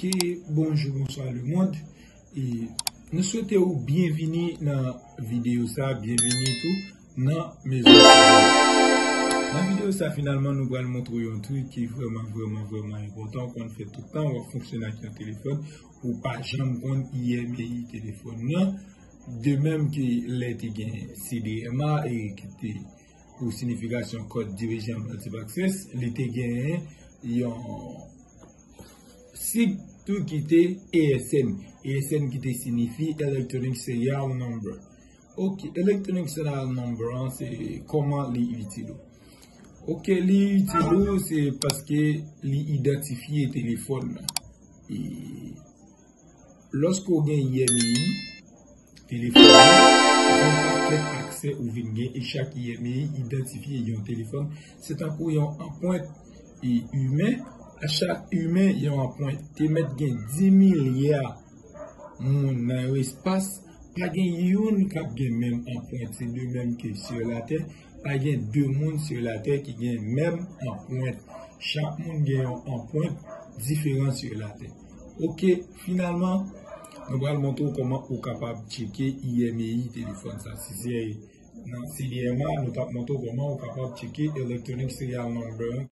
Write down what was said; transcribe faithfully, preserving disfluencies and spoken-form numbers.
Ok, bonjou, bonswa lemonn. E nou swete w byenvini nan videyo sa, byenvini tou nan Maison Siri. Nan videyo sa, finalman, nou pral montre w yon trik ki vrèman, vrèman, vrèman enpòtan, w konn fè tout tan, w ap fonksyone ak yon telefòn, ou pa janm konn I M E I telefòn nan. De menm ke lè te gen C D M A e ki te pou sinifikasyon Code Division Multiple Access, li te genyen yon sig tou ki te E S N. E S N ki te siyifi Electronic Serial Number. Ok, Electronic Serial Number an, se kòman li itil ou? Ok, li itil ou, se paske li idantifye telefòn nan. E lòske w gen I M E I, telefòn nan, gen pakèt aksè ou vin gen, e chak I M E I idantifye yon telefòn. Se tankou yon anprent imen. A chak imen, yon anprent. Te mèt gen di milya moun nan yon espas, pa gen youn k ap gen menm anprent. Se de menm ke sou latè, pa gen de moun sou latè ki gen menm anprent. Chak moun gen yon anprent diferan sou latè. Ok, finalman, nou pral montre w kòman ou kapab tcheke I M E I telefòn sa. Si se nan C D M A, nou t ap montre w kòman ou kapab tcheke Electronic Serial Number.